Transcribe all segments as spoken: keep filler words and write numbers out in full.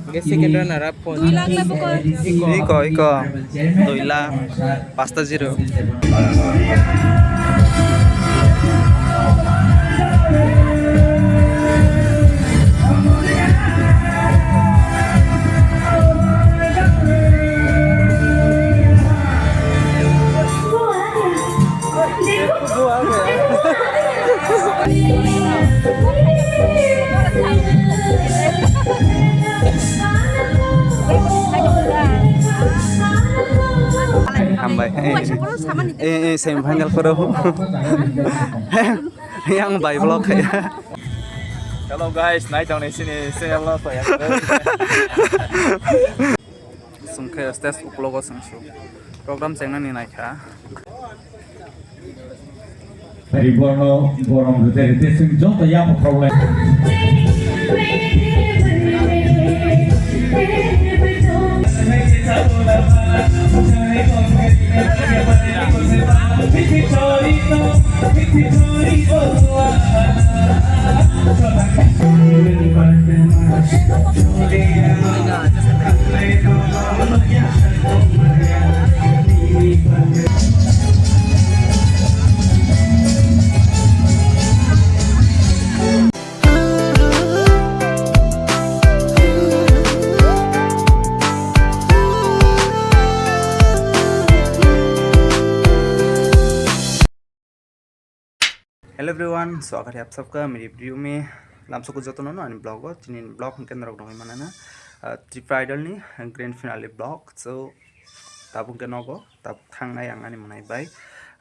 Second runner up po. Dui lakh na buko. Iko, iko. Dui lakh. Pasta zero. Hambai. Eh, eh, semi final poro. Yang bai vlog kaya. Hello guys, nai tong ni sini channel no to ya. Sungkhe stage uklogo sungsu. Program chengnani naikha. Riborno borom rite rite sing joto yabo problem. Hello everyone, swagat hai aap sabka meri video mein. Lamsoko jotono no ani vlog o, chini vlog hwnkhe norok nugwi manana, ah, Tripura Idol ni grand finale vlog. So tabuk hwnkhe nogo, tabuk thangnai ang ani mwnai bai.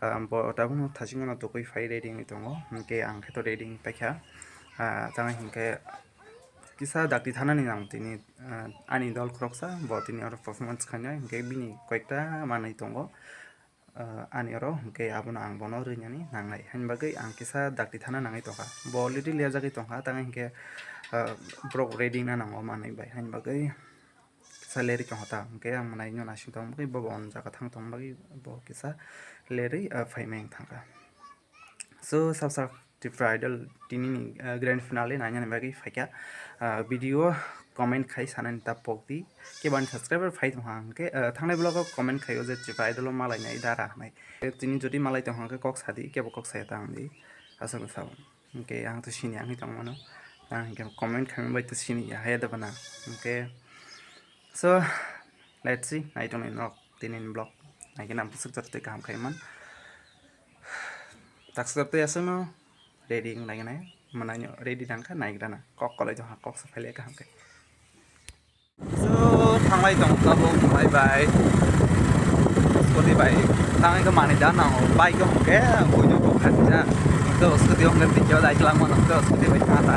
Ah, bo tabuk no thachingno tokwi phai ready wngwi tongo, hwnkhe ang khe to ready wngwi paikha. Ah, tamo hwnkhe kisa dakti thanani ang tini, ah, ani dol khoroksa bo tini oro performance khainai, hwnkhe bini koyekta manwi tongo. Ah, ani oro hwnkhe abono ang bono rwinani nangnai, haini bagwi ang kisa dakti thana nangwi tongkha. Bo already liyajagwi tongkha, tamo hinkhe, ah, borok ready wngna nango manwi bai, haini bagwi kisa lerwi tongkha ta. Hinkhe ang mwnaino naising tongma bagwi bo, bo on jaga thang tongma bagwi bo kisa lerwi, ah, phaimai wng thangkha. So, sab sab Tripura Idol tini ni, ah, grand finale nainani bagwi phaikha. Ah, video comment khai sanani ta pokdi. Kebo ani subscriber phai tongkha hwnkhe, ah, thangnai vlog o comment khaio je Tripura Idol o malainai dara hinwi. Tini jodi malai tongkha hwnkhe kok sadi, kebo kok saya ta ang di. Aswk sao. Hwnkhe ang to sini ang tongmano. Ang hwnkhe comment khaima bai to sini ya, haya da bana. Hwnkhe, so, let's see, nai tongni nok tini ni vlog. Nai khe nang bwswk jotoi kaham khai man. Takswk jotoi aswkno ready wng nai nai. Mwnai no ready nang kha nai grana. Kok kolai tongkha, kok se phailai kaham khe. So, thanglai tong tabuk bye bye. Scooty bai. Tangwi khe manwi da nango. Bike hwnkhe buino bo khati ja. To scooty hwnkhe dikhe dai khlangma nang to scooty bai thangkha.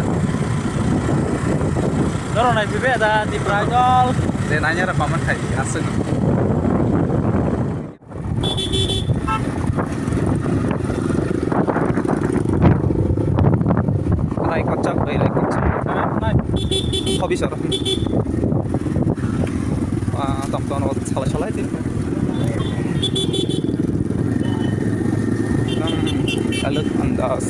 Norok nai phibe da Tripura Idol. Je nanya ra paman khai aswk. Rai kotsak, rai, rai kotsak. Hobi soro. Ah, tong tong salai salai di. Nang aluk andas.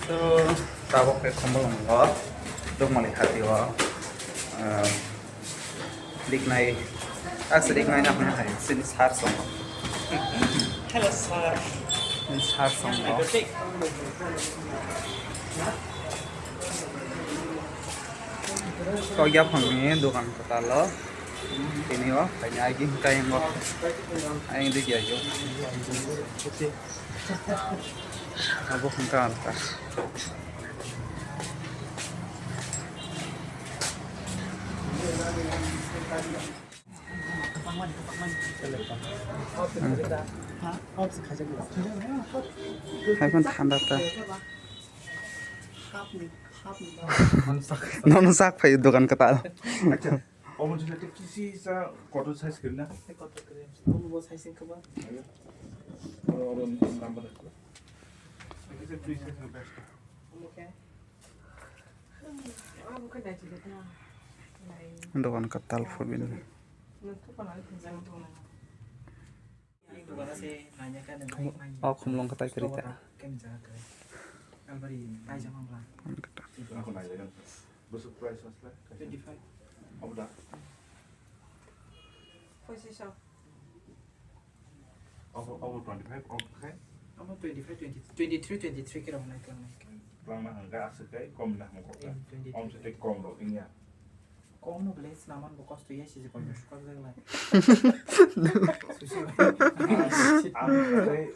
So, tabuk khe Khumulwngo, Dukmani hati o, ah, riknai, aswk riknai na hwnwi hai, chini sir song. Hello, sir. Chini sir song. Kok yaphangni dogan kwtal o, tini o, kaini agi hwnkhe ayang o, ayang dik ya yo. Abo hwnkha ang ta. Hai phano thanda ta. Nono sak phai dogan kwtal. Omo jila te kisi sa kotor size kiri na? Kotor kiri. Omo bo size kaba. Oro, oro number ko. Kisa three size na best. Omo khe? Omo khe nai jila ta. Dogan kwtal phorbini. Nang ko panal khe jang to na. O Khumulwng kwtal kwrwi ta. Kalbari, paijak wngla. Ang nailaigan. Bwswk price asle? Twenty five. Obo da? Pochisho. Obo, obo twenty five, obo khai? Obo twenty five, twenty, twenty three, twenty three khe rwnai twlangnai. Twlangna hwnkhe aswk khai kom na hamo kok. Twenty three. Om se tei kom rok wngya. Kom no ble sinaman bo kosto ya siji kom sukar jaglai. Susi. Ang khai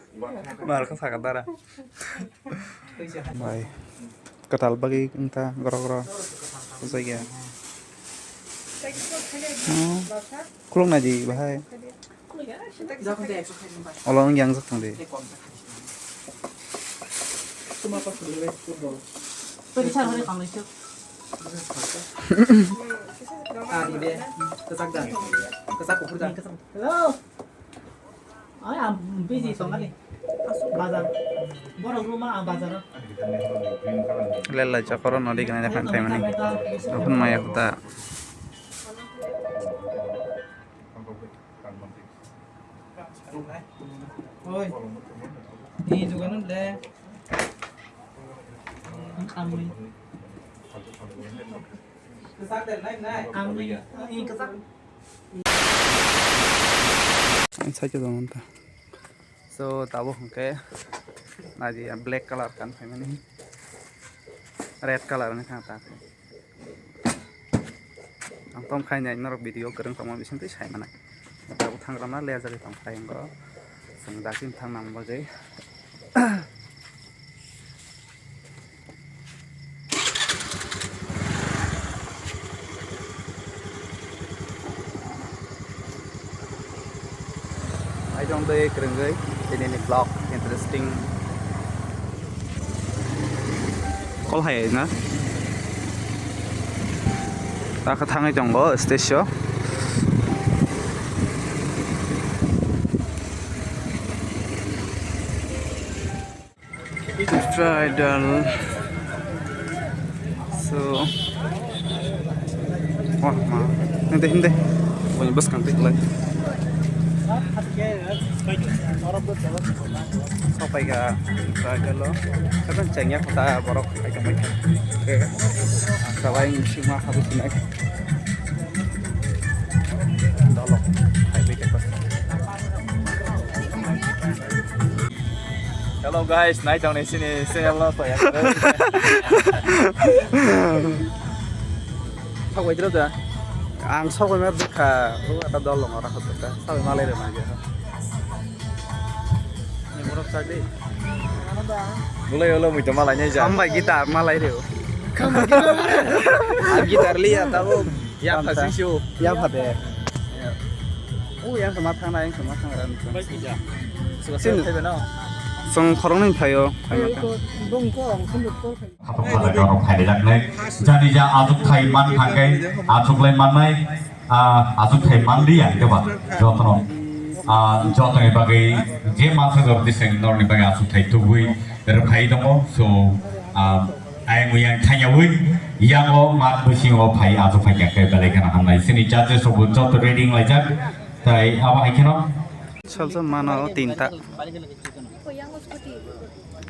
Mar kha sakha dara. Bai. Kwtal bagwi wngkha goro goro. Bujai ya. Hmm. Khuluk nai di bahai. Olo wng yang jak tong di. Hello. Ai, ang busy tongkha ni. Bazar. Borok ruma ang bazar o. Lelai chokoro nodi gwnai da phan phaimani. Aphun maya khuta. Oi. Ni juganun le. Ang kami. Ang ni, ang ni kesak. Ang side o dong ta. So, tabuk hwnkhe naidi, black colour kan phaimani, red colour wngkha ta. Ang tom khai nai norok video kwrwng tongma bising twi sai manai. Tabuk thangrana le jagwi tong khai wngkha. Chwng dakti thang nang bagwi. Aitong tei kwrwngwi tinini vlog interesting. Kol hai na? Ta kha thangwi tongo stage o. Fry dal. So, wah ma, hindi hindi. Punya bus kan tik lai. Sopai ka fry dal lo. Kan cengya kota borok ai kamai. Oke. Sabai sima habis naik. Dal lo. Hai bete pas. Hello guys, nai tong ni sini channel no to ya. Thok bai dro da. Ang sok bai ma bwkha, o ata dol long ora hot ta. Sok bai malai re ma ge. Ni borok chak di. Bulai ulo mui to malai nai ja. Hambai guitar malai re. Ang guitar liya tabo. Ya pha sing sio. Ya pha de. O yang sama thang na, yang sama thang ran. Sin. Song khorong ni phaio. Bung ko ang khum ko. Khatok khatok rok phai rijak nai. Jani ja ajuk thai man thangkai, ajuk lai mannai, ah, ajuk thai man liya keba jotono. Ah, jotoni bagwi je mansa jor diseng norni bagwi ajuk thai tubui rwphai tongo. So, ah, Ayang uyang thanyawi, yango mat bisingo phai ajo phai khe belai kheno hamnai. Sini judges rokbo joto ready wnglaijak. Tai abo hai kheno. Salsa mano tinta.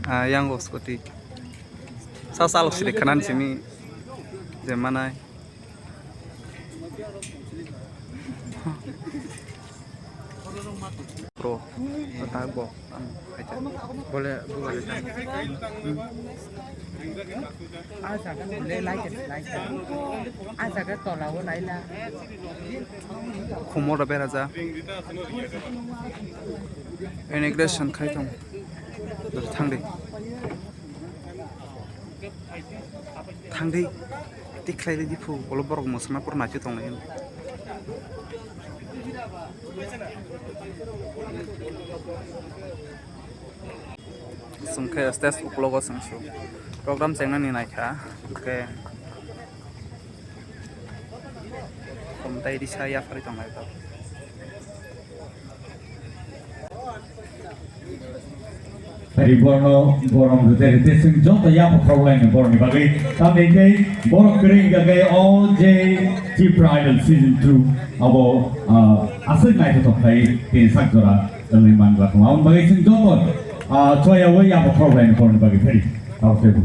Ah, yango scooty. Sa salok sidi khanan simi je manai. Bro, tak bo. Bole, bole. Ah, jaga le, lai ke, lai ke. Ah, jaga tola o lai la. Khumor bera ja. Integration khai thong. Thang di. Thang di. Tik khlai di phu. Bolo borok mwsana por nachi tong lai. Chwng khe stage uklogo chwng su program chengnani naikha, hwnkhe khumtai risa yapharwi tonglaijak. Ari borno borom rwte rwte chwng joto yapharwi laino boroni bagwi. Tamni khe borok kwrwi hwnkha khe o je Tipra Idol season two abo, ah, aswk naithothok khlai tini sak jora wngwi manglak. Aboni bagwi chwng joto, ah, choyaui abo khorokbai ni porni bagwi phari. Oke, bu.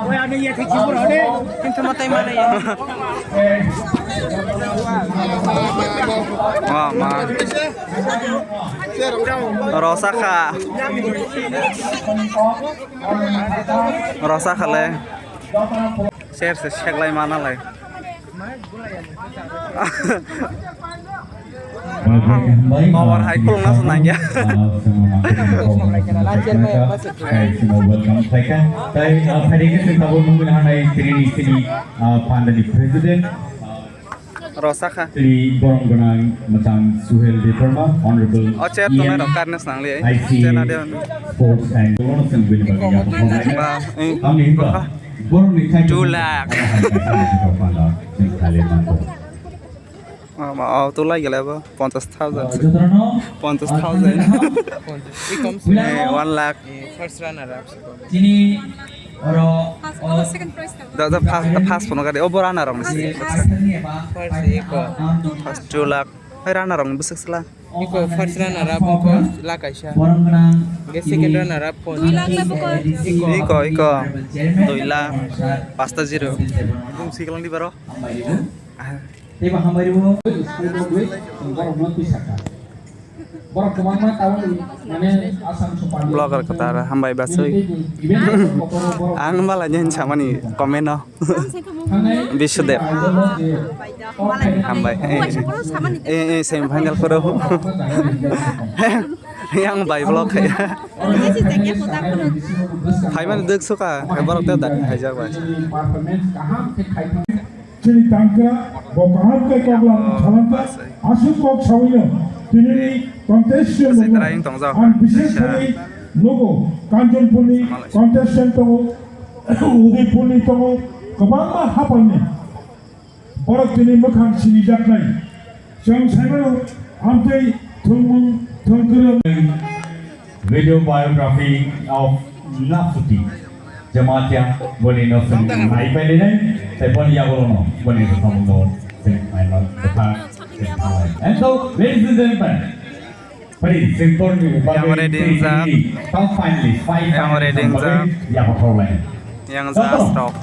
Oy, ami ya thik chibur hone, kintu matai mana ya. Wah, ma. Rosakha. Rosakha le. Share se seklai mana lai. Khobor hai khulungna se nangya. Welcome khlaikha. Tai, ah, phaidi khe chwng tabuk nugwi naharnai tini ni, tini, ah, pandani president. Rosakha. Tini borom gwnang mwchang Suhel Debbarma, Honorable O chair tongnai rok karne swnang li. I C Chair na de hwn. Sports and Sports and Women Bagwi yaphang khlainai. Ba, eh, Ang ni hwnba, borok ni thai two lakh. Panda, chwng khalai manbo. Ma, ma, oh, tu lai gele bo, ponchash thousand. Jotono, ponchash thousand. Eh, one lakh. Eh, first runner up. Tini oro, first, oh, second prize tamo. Da, da, first, da, first pono gade. O, bo runner rok ni. First, first, first, eko. First two lakh. Hai runner rok ni bwswk sla. Eko first runner up, eko lakh kaisa. Borok gwnang. Ge second runner up, pon. Dui lakh na buko. Eko. Eko, eko. Dui lakh. Pasta zero. Bung siklang di baro. Hambai rw. Ah. Tei bo hambai rw. School rw. Borok no twi saka. Borok kwbangma tabuk mane Assam Super League. Vlogger kwtal hambai basui. Ang bala nyen samani comment no. Bisudep. Hambai. Eh, eh, semi final phuru. Yang bai vlog kaya. Phaimani duk suka. Borok te da. Haijak bai. Chini tangkra, bo kaham khe kok lam thalangkha, aswk kok sawino, tinini contestant tongo. Ang bishesh khe nugo, Kanchanpurni contestant tongo, Udaipurni tongo, kwbangma hapalni. Borok tini mwkhang sinijaknai. Chwng saimano amtwi thwngmung thwngkwrwng. Video biography of Naphuti Jamatia, boni no chwng nai pailai nai, tei boni yagulo no boni samung no chwng naina bwthar chwng thalai. And so, ladies and gentlemen, please, chwng boni bagwi tei top finalist, five finalist rok bagwi yagulo thalai. Yang judge rok,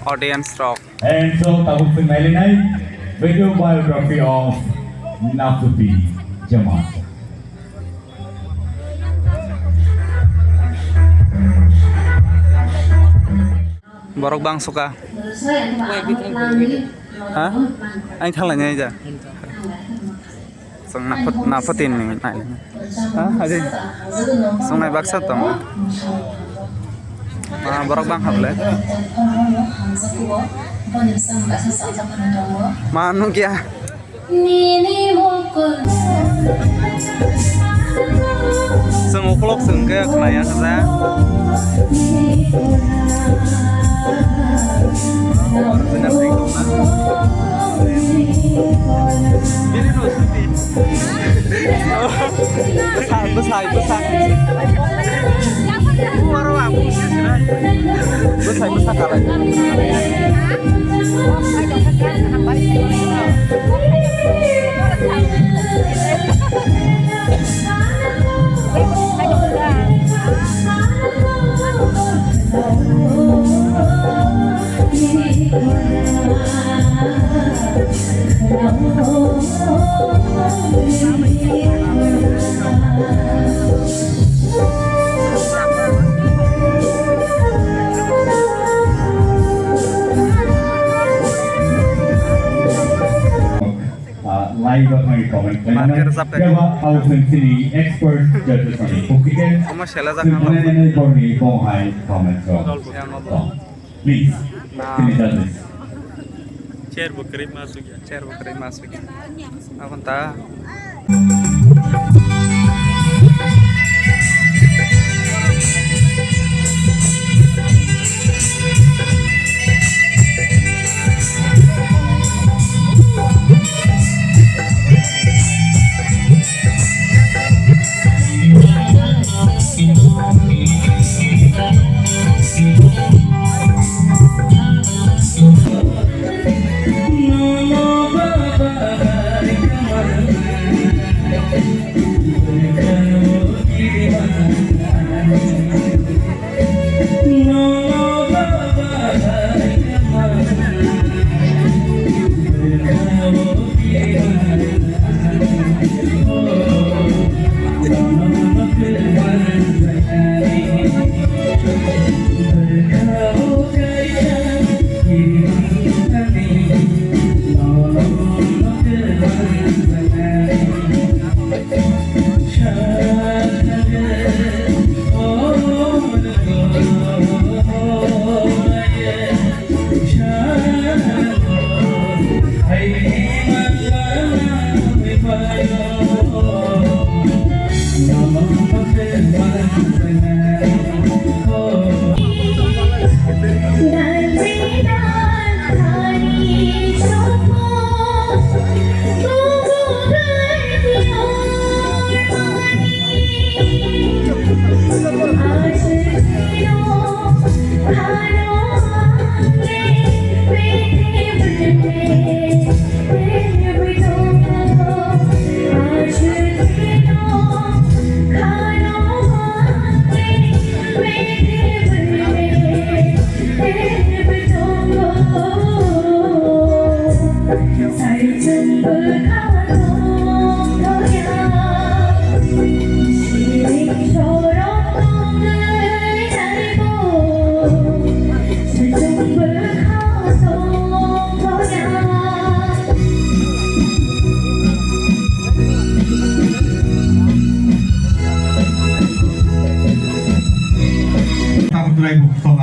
audience rok. And so, tabuk chwng nailainai video biography of Naphuti Jamatia. Borok bang suka. Ha? Ang thalai nai ja. Chwng naphut-, naphutin ni nai. Ha, adi. Chwng nai baksa tong. Ma borok bang hable. Ma nukya. Chwng uklok chwng khe khnaya khaja. Bwsai, bwsai, bwsai. Bwsai, bwsa kalai. Ah, live o thangwi comment khlaimani. Marker rwjap khe. Phiya ba, ah, chwng chini expert judges rokni bukti khe. Omo sela jak chwng hwnwi borni bo hai comment rok. Yang obo. Tong. Please, ba. Chini judges. Chair bo kwrwi ma sugya. Chair bo kwrwi ma sugya. Aboni ta.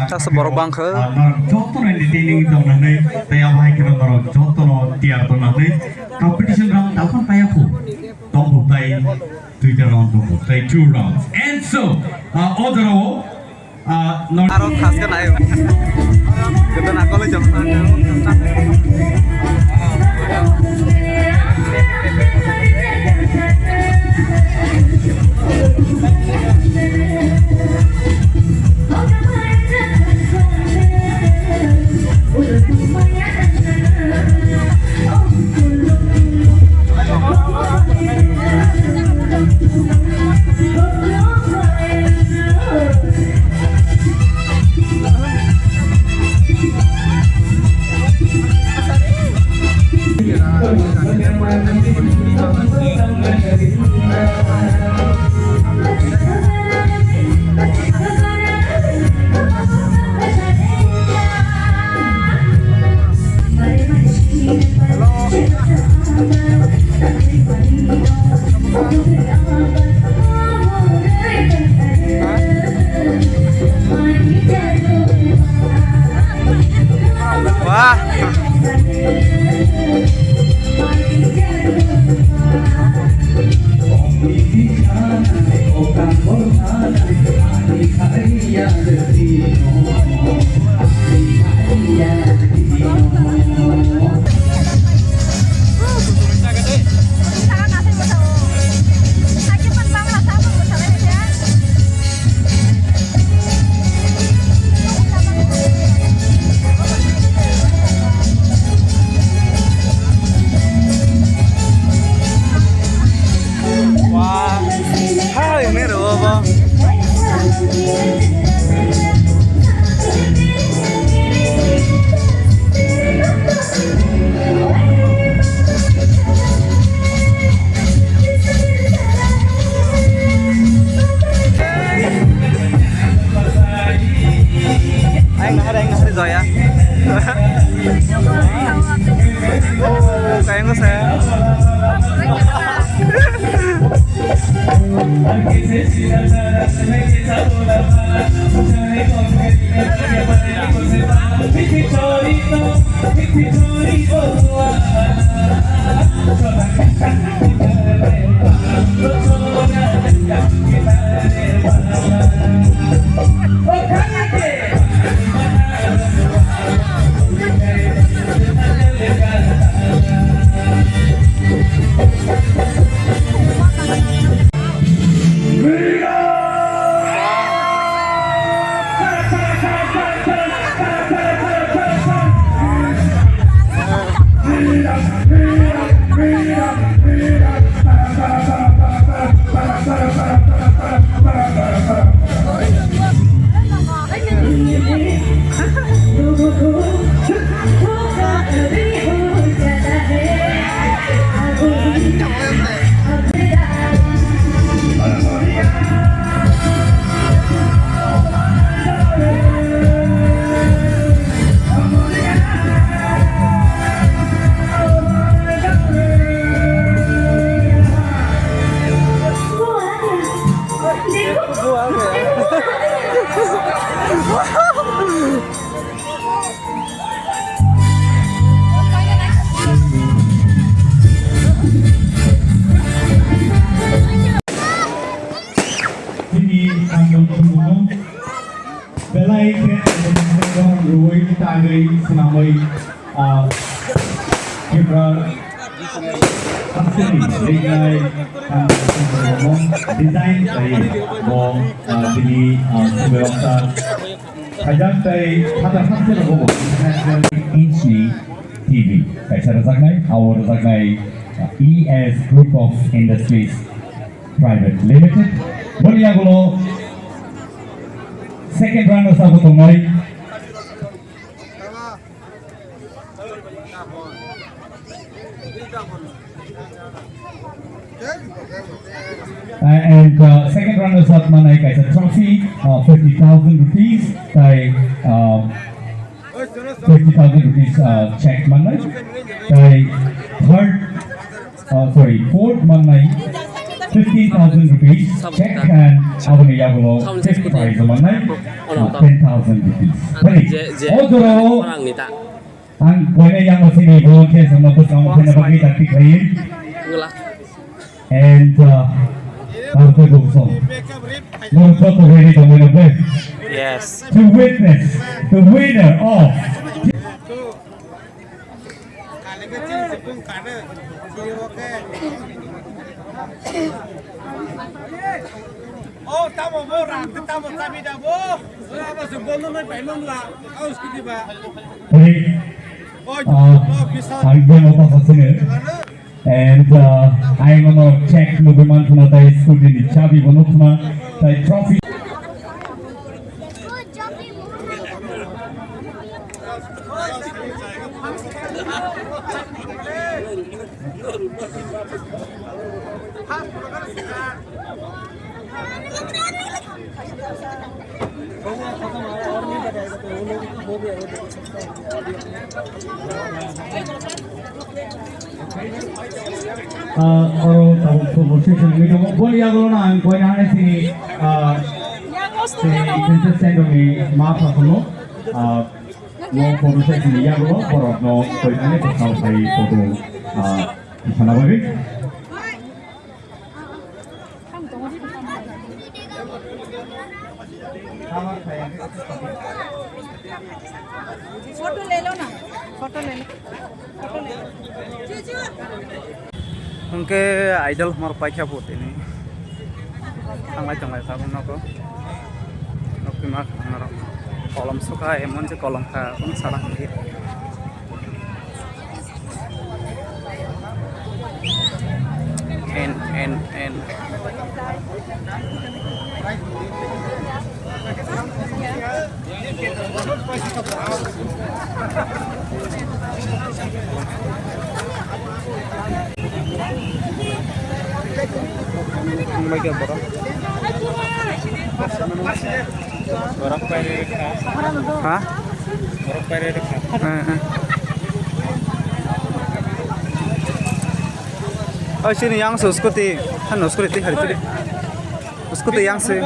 Tasa borok bangkha. Ah, norok jotono entertaining tongna hwnwi, tei abo hai kheno norok jotono tiyar tongna hwnwi competition rok daphano paiya kho. Tongbo tai duita round tongbo, tai two rounds. And so, ah, o jorao, ah, nor- Aro khaska nayo. Gata nakole jong. Wah. Wah, hai, ini ro, Bang. Ayang nahar, ayang nahar, Zoya. Kayang ko saya. Chini Kangol Khulumung belai khe rwi tagwi swnamwi, ah, Tripura Haksini ringnai Kangol Khulumung design khlaiwi bo, ah, bini, ah, Tripura Khaijak tei phatar hakhe rwgo bo international inch ni T V kaisa rwjaknai, abo rwjaknai E S Group of Industries Private Limited. Boni yagulo second runner sabo tongnai. Uh, and, uh, second runners up manai kaisa trophy, uh, fifty thousand rupees, tai, uh, fifty thousand rupees, uh, check manai, tai third, uh, sorry, fourth manai fifteen thousand rupees check and Aboni yagulo cash prize manai, ah, ten thousand rupees. Ani je, je, o jorao orang ni ta. Ang koine yang sini volunteer sama bwskango phena bagwi dakti khlaim. Wala. And, uh, ang koi bukso. Mo joto ready tongwi nokle. Yes. To witness the winner of Oh, tamo bo rak, tamo tabi da bo. Abo se bono nai pailon la, aus kiti ba. Hey, ah, ang yang apa sasene? And, uh, I am gonna check lubiman tuna tai scooty ni chabi bono tuna tai trophy. Ah, oro tabuk football section ni tongo. Boni yagulo no ang koina hanai sini, ah, sini contestant rokni ma phakuno, ah, no photo section ni yagulo borok no koinani bwskango sai photo, ah, sana bagwi. Photo le lo na, photo le lo, photo le lo. Hwnkhe idol hwnba rok paikha bo tini. Thanglai tonglai kha bo nogo. Nokni ma khna rok. Kolom sukha, emon je kolom kha, bono sana hwnkhe. En, en, en. Ang bai khe borok. Borok pai rw kha. Ha? Borok pai rw kha. Eh, eh. Oi, sini yang se scooty. Hano scooty hari tadi. Scooty yang se.